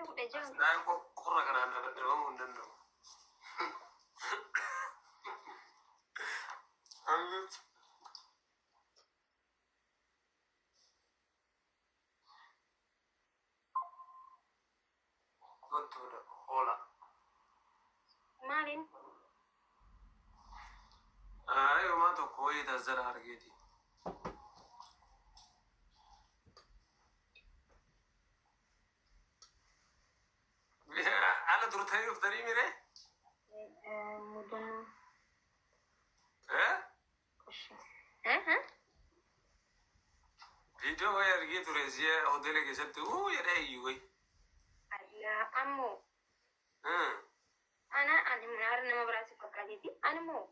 Namni 16. Asxaan qorra kanaan dhabamuu hin danda'u. Kottuudha hoola. Maaliin? Ay, homaa tokko wayii tazzara argeeti. Ala turtanii dhuftanii miree? Mudannoo. Eh? Eh? Viidiyoo wayii argee ture si'a hoteela keessatti uu jedhee iyyuu wayi. Allah ammoo ana ani haara nama biraa si fakkaateeti. Ani immoo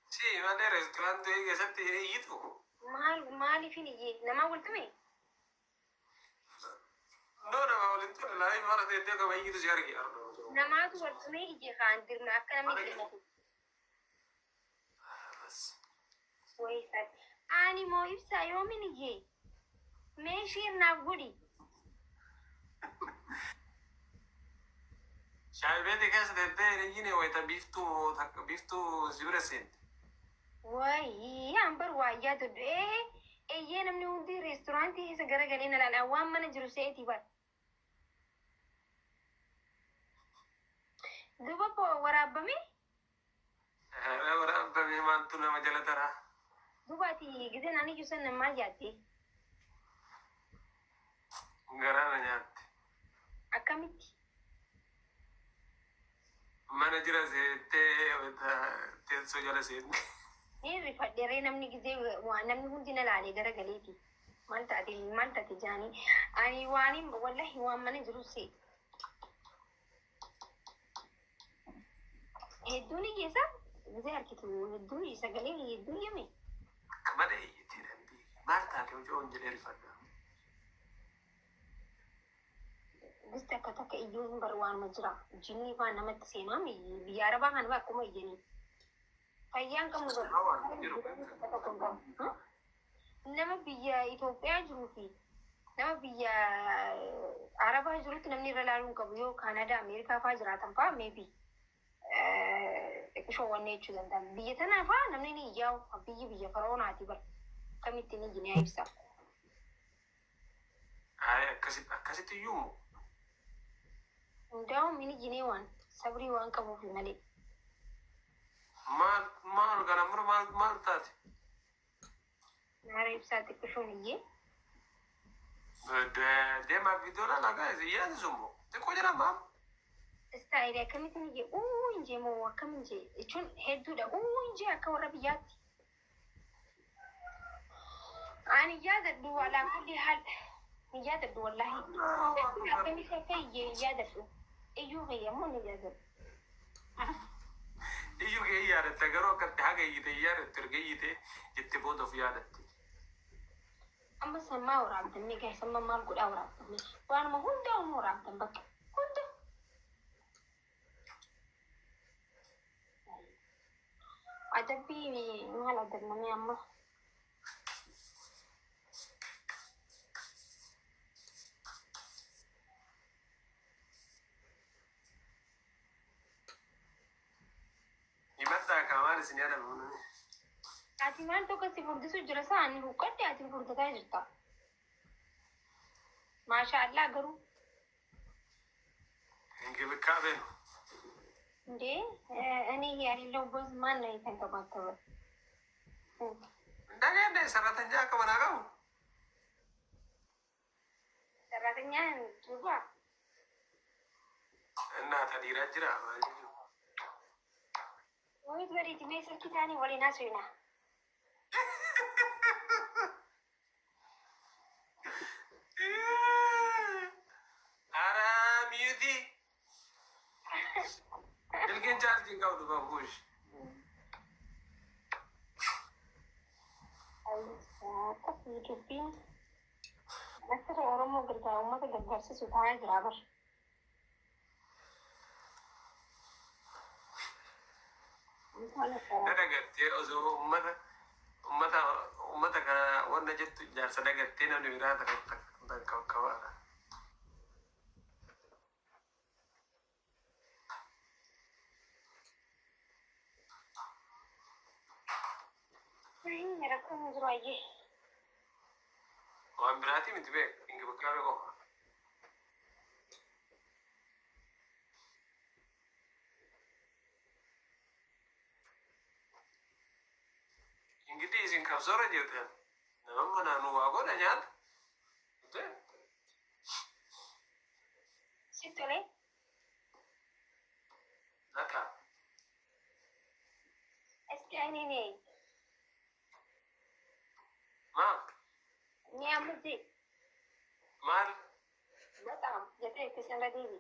Si malee reesturaantii wayii keessatti iyyitu. Maal maaliifin iyyee namaa waltume? No, nama waliin ture laayii mara teettee qaba iyyitu si arge. Namaatu waltumee iyye kaan dirna akka namni dirmatu. Wayi saati. Ani moo ibsaa yoomin iyyee? Mee share naaf godhi. Shaayii beetii keessa teettee hin iyyine wayita biiftuu takka biiftuu si bira seente. Wayii an bar waa yaadadhu. Ee eeyyee namni hundi reesturaantii keessa garagalee na laala. Waan mana jiru se'eeti bar. Duuba koo waraabbame. Waraabame maaltu nama jala taraa? Duuba ati gizeen ani iyyuu san maal yaaddee? Garaa na nyaatte. Akkamitti? Mana jira seettee teessoo jala seente. Ni rifadheree namni gizee waa namni hundi na laalee garagaleeti. Maal taate maal taate jaanii. Ani waan wallahi waan mana jiru see. Hedduun hiyyeessa gizee harkitu hedduun sagalee hedduu iyyame. Akka malee iyyitee dandii. Maal taate hojii jedhee rifadha. Bisti akka takka iyyuu hin bar waanuma jira. Jinni faan namatti seenaa biyya arabaa kana akkuma iyyanii. Fayyaan qabnu bar. Nama biyya Itoophiyaa jiruu fi nama biyya Arabaa jirutti namni irra laaluu hin qabu yoo Kaanadaa, Ameerikaa fa'aa jiraatan fa'aa maybe xiqqishoo wanne jechuu danda'an. Biyya tanaa fa'aa namni ni iyyaa'u biyyi biyya fara'oonaati bar. Akkamitti ni jine ibsa. Ay, akkasitti akkasitti iyyuu moo? Hundaa'u mini jinee waan sabrii waan qabuufi malee. Maal maal kana mura maal maal taate? Naara ibsaa xiqqishoon iyyee. Deemaa viidiyoo laalaa guys iyyaati sun moo? Xiqqoo jedhama. Istaayilii akkamitti ni jee uu hin jee moo akkam hin jee jechuun hedduudha uu hin jee akka warra biyyaatti. Ani yaadadhu alaa kulli haal hin yaadadhu wallaahi. Akkamitti akka iyyee hin yaadadhu. Iyyuu kiyya immoo ni yaadadhu. Iyyuu kee hin yaadatta garuu akkatti haga iyyite hin yaadattu erga iyyite jette booda of yaadatti. Amma sammaa waraabdan mee guys amma maal godhaa waraabdan mee waanuma hundaa uma waraabdan bakka hunda. Adabbii maal adabna mee amma? Himadhaa kaa maal isin yaadamu nami. Ati maal tokko si furdisu jira saa ani huqqadhe ati furdataa jirta. Maasha Allah garuu. እንክብካቤ ነው። እንዴ እኔ የሌለሁበት ማን ነው የተንከባከበ? እንደገና ሰራተኛ akka qabu. ሰራተኛ ዱባ እና tadiiraa jira maal jechuudha. Wayit bareedi mee silkii taanii waliin haasofna. Ara mute silkiin chaarjii hin qabdu babuush. Akkasii dubbiin asirra Oromoo gargaara uummata gargaarsisu ta'aa jira bar. Na dagattee osoo uummata uummata uummata kana wanna jettu jaarsa dagattee namni biraa takka kabaadha. Rakkoon hin jiru ayyee. Waan biraatii miti beek inkibikaabee qofa. Ingidihi isin qabsoorra jirtan nama manaa nu waa godha nyaata. Si tolee? Nata. Isti ani Maa? Ni amma jee. Maal? Bataam jettee itti sirra deebi.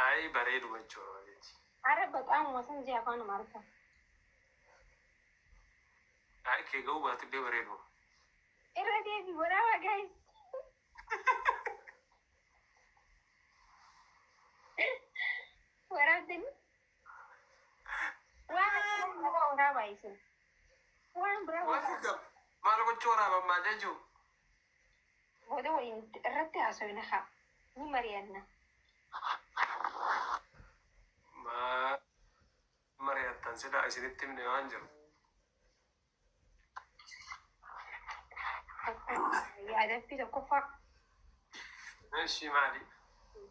Ayi bareeduma jechuudha jechi. Ara bataamuma san jee afaan Amaariffaa. Ayi kee ga'uu baatullee bareeduma. Irra deebi waraabaa guys. Waraabdanii? Waan akkana waraabaa isin. Waan biraa waraabaa. Maal gochuu waraabamaa jechuu? Booda waliin irratti haasofna haa. Ni mari'anna. Maal mari'attan silaa isinitti himne waan jiru. Yaadabbii tokkoffaa. Ishii maali?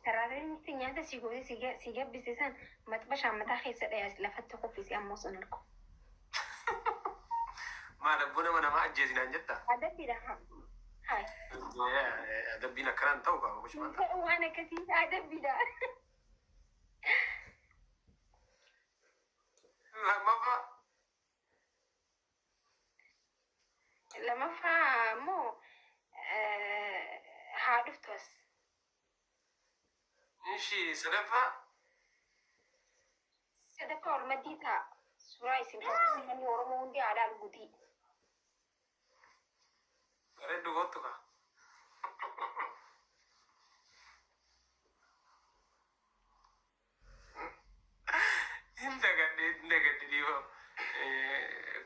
Saraatiin nyaata si gootee si gabbise san maxxashaan mataa keessa dhayaa lafatti kuffise ammoo sun argu. Maal abbuu nama namaa ajjeesinaan jettaa? Adabbiidha haa. Haa. Adabbiin akkanaan ta'u qaba kushmaan ta'a. Waan akkasii adabbiidha. Lammaffaa. Lammaffaa immoo haa dhuftu as. Ishii sadaffaa. Sadaffaa ol maddii ta'a. Suuraa isin kaasuu namni Oromoo hundi haadha arguuti. Bareeddu kottu kaa. Hin dagadhe hin dagadhe dhiifama.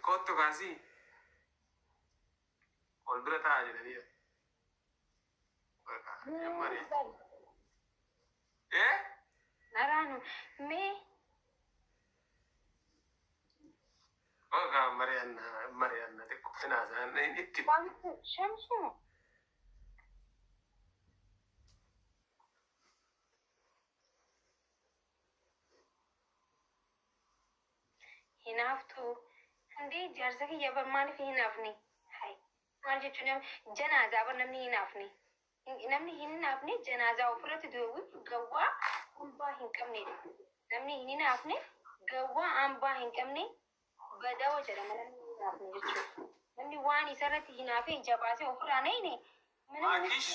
Kottu kaasii ol bira taa'aa jedhanii. Eh? Naraanu mee Ogaa mari'anna mari'anna xiqqoo finaasaan itti. Wanti shamsu hinaaftu hundee jaarsa kiyya bar maaliif hin hinaafne? Hai maal jechuun janaazaa bar namni hin hinaafne. Namni hin hinaafne janaazaa ofirratti du'u gawwaa hambaa hin qabnedha. Namni hin hinaafne gawwaa hambaa hin qabne badawa jedhama namni hin hinaafne jechuudha. Namni waan isarratti hinaafee ija baasee ofirraa nayne. Maakish.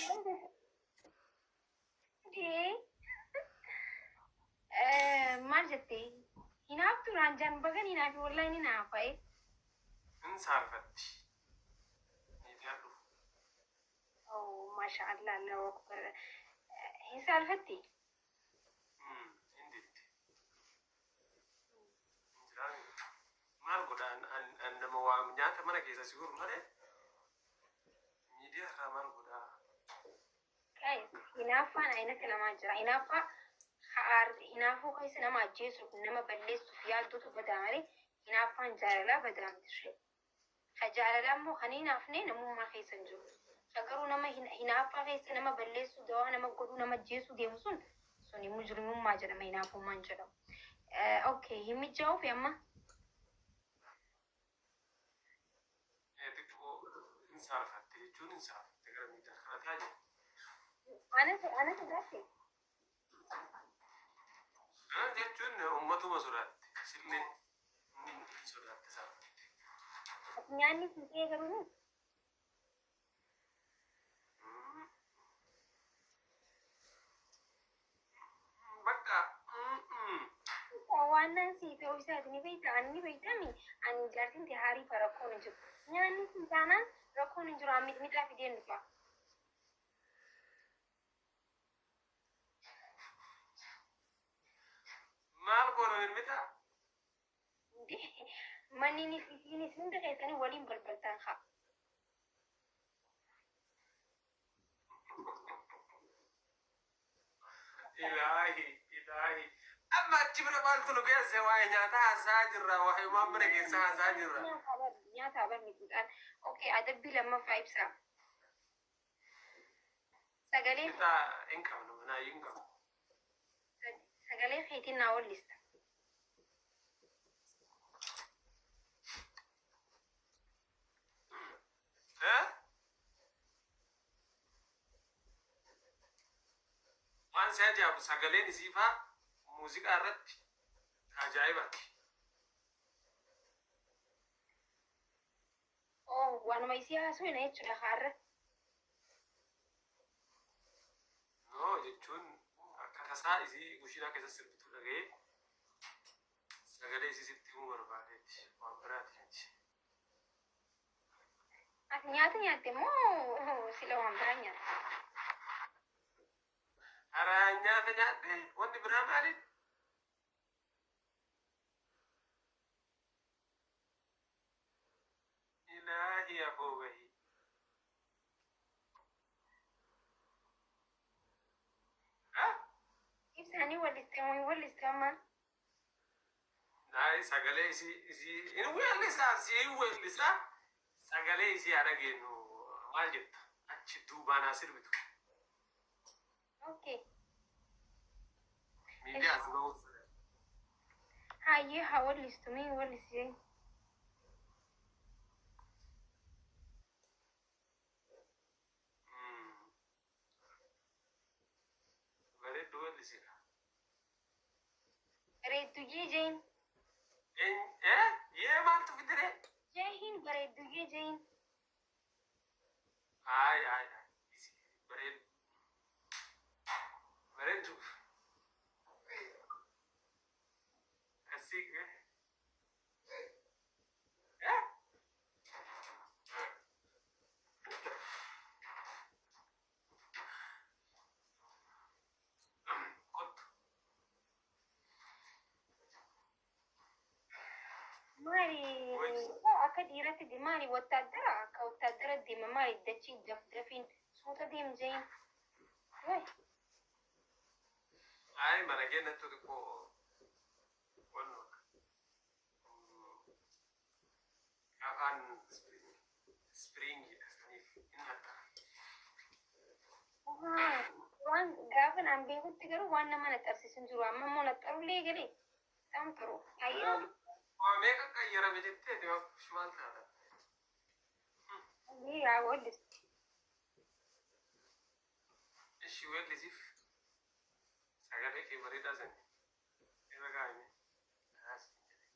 Maal jettee? Hinaaftu naan jaan bagan hinaafi wallahi ni naafa'e. Hin saalfatti. Niitii haa dhufu. Oh, masha Allah, Allahu akbar. Hin saalfatti? Hin didde. Maal godha an nama waa nyaata mana keessa si gurru malee miidiyaa irraa maal godhaa? Guys, hinaaffaan aynatti namaa jira. Hinaaffaa hinaafuu keessa nama ajjeesuuf, nama balleessuuf yaadduutu badaa malee hinaaffaan jaalalaa badaa miti. Ka jaalalaa immoo kan hinaafne namummaa keessa hin jiru. Ka garuu nama hinaaffaa keessa nama balleessuu, dawaa nama godhuu, nama ajjeesuu deemu sun suni mujrimummaa jedhama hinaafummaan jedhamu. Okay, hin mijaa'uufi amma? Xiqqoo hin saalfatte jechuun hin saalfatte gara miidiyaa kana ta'a jiru. Ana sodaatte? Jechuun uummatuma sodaatte sillee hin sodaatte saalfatte. Nyaanni si ta'e garuu ni? Bakka. Waan nan si ta'uu isaati ni beekta ani ni beektami ani jaartiin ta'e haarii rakkoon hin jiru. Nyaanni si taanaan rakkoon hin jiru ani mixmixaa fideen dhufa. Maal goona mixmixaa? Manni isiinis hunda keessanii waliin balbaltaan haa. Ilaahi ilaahi. Amma achi bira maaltu nu geesse? Waa'ee nyaataa haasaa jirra, waa'ee waan bira keessa haasaa jirra. Nyaata bar miti. Okay, adabbii lammaffaa ibsaa. Sagalee Bitaa hin qabnu, manaayyuu hin qabnu. Sagalee keetiin naa wallista. Eh? Waan si ajaa'ibu sagaleen isii faa muuziqaa irratti ajaa'ibaati. Oh, waanuma isii haasofna jechuudha har'a. No, jechuun akka tasaa isii kushiinaa keessa sirbitu dhaga'ee sagalee isii sitti himuu barbaadeeti. Waan biraati miti. Ati nyaata nyaatte moo sila waan biraa nyaatte? Hara, nyaata nyaadhe, wanni biraa maali? Ilaahi afoo bahi. Ha? Ibsaanii walliste moo hin walliste ammaan? Naay, sagalee isii hin weellisaa, si hin weellisaa, sagalee isii haa dhageenyu, maal jetta? Achi duubaan haa sirbitu. Okay. Miidiyaa as ba'uuf. Hayyee, haa wallistu, mee wallisee. Bareeddu, weellisira. Bareedduyyee jeen. Eh? Yee, maaltu fidire? Jeehin, bareedduyyee jeen. Ay ay ay. Bareeddu. Bareeddu. Asii. Eh? Kottu. Maali akka dhiiratti maali, wattaaddara akka wattaaddara deema, maali dachii dafdafiin suuta deem jeen. Way. Ay, mana keenyatti xiqqoo wannu afaan spiriingiidha, saniif hin haxxara. Waan gaafa naan beekutti garuu waan nama naxxarsiisu hin jiru. Amma immoo naxxarullee galee isaan turu. Hayyee. Waa meeqa qayyarame jettee maal taata? Yaa wallistu. Ishi, weellisiif sagalee kee bareedaa sani irra kaa'ime. As jedhe.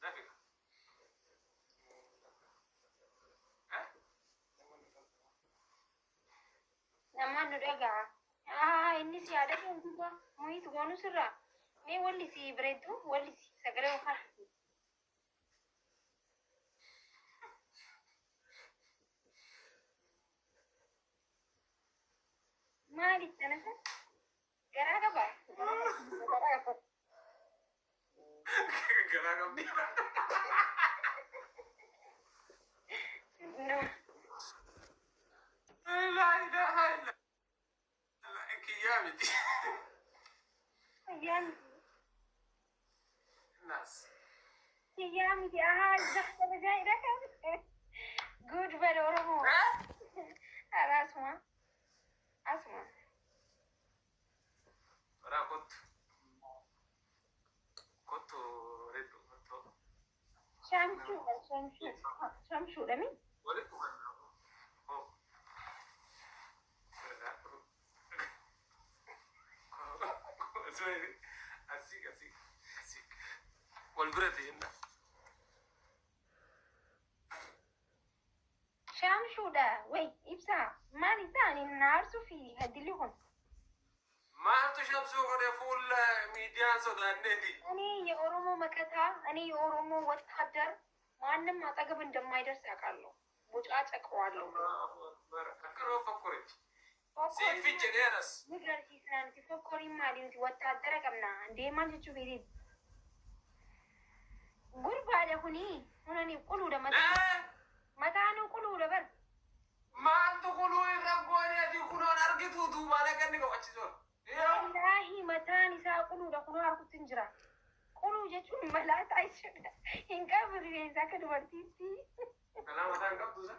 Dafi. Eh? Namaan nu dhagaa. Aa, innis yaada keenya muhiitu goonu sirraa. Mee wallisi, bareeddu wallisi, sagalee yookaan. Maali tanasa? Garaa qaba. Garaa qaba. Garaa qabdi. No. Laa ilaaha illa. Kiyyaa miti. Kiyyaa miti. Naas. Kiyyaa miti. Ahaa, ajaa'ibaa. Good bad Oromoo. Eh? Ara asuma. Asuma. Baraa, kottu. Kottu, redduu kottu. Shamshuudha, shamshuu. Shamshuudha mi? Walitti dhufan. Oh. Asii, asii, asii. Wal bira ta'inna. Shamshuudha. Way, ibsaa. Maal isaa ani naarsuu fi hadilli kun. Maaltu shamsuu godhe? Fuula miidiyaan sodaanneeti. እኔ የኦሮሞ መከታ፣ እኔ የኦሮሞ ወታደር ማንም አጠገብ እንደማይደርስ ያውቃለሁ። ቦጫ ጨቀዋለሁ። Akka fokkoreeti. Siif jedheeras. Nugarsiisnaan fokkoriin maali? Nuti wattaaddara qabna. Deemaan jechuu beetii. Gurbaadha kuni hunani quluudha, mataa mataanuu quluudha bar. Maaltu kuluu irra goone? Ati kunoon argitu duubaan akka inni Mataan isaa quluudha, kunoo harkutti hin jira. Quluu jechuun malaataa jechuudha. Hin qabu rifeensa akka dubartiitti. Kanaa mataa hin qabdu isa?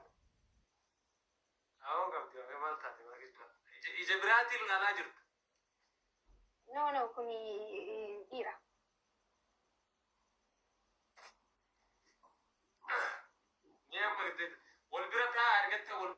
Haawwan qabdi, hafee maal taate maal? Ija biraatiin ilaalaa jirta. No, no, kun dhiira. Mee amma wal bira taa'aa argatte wal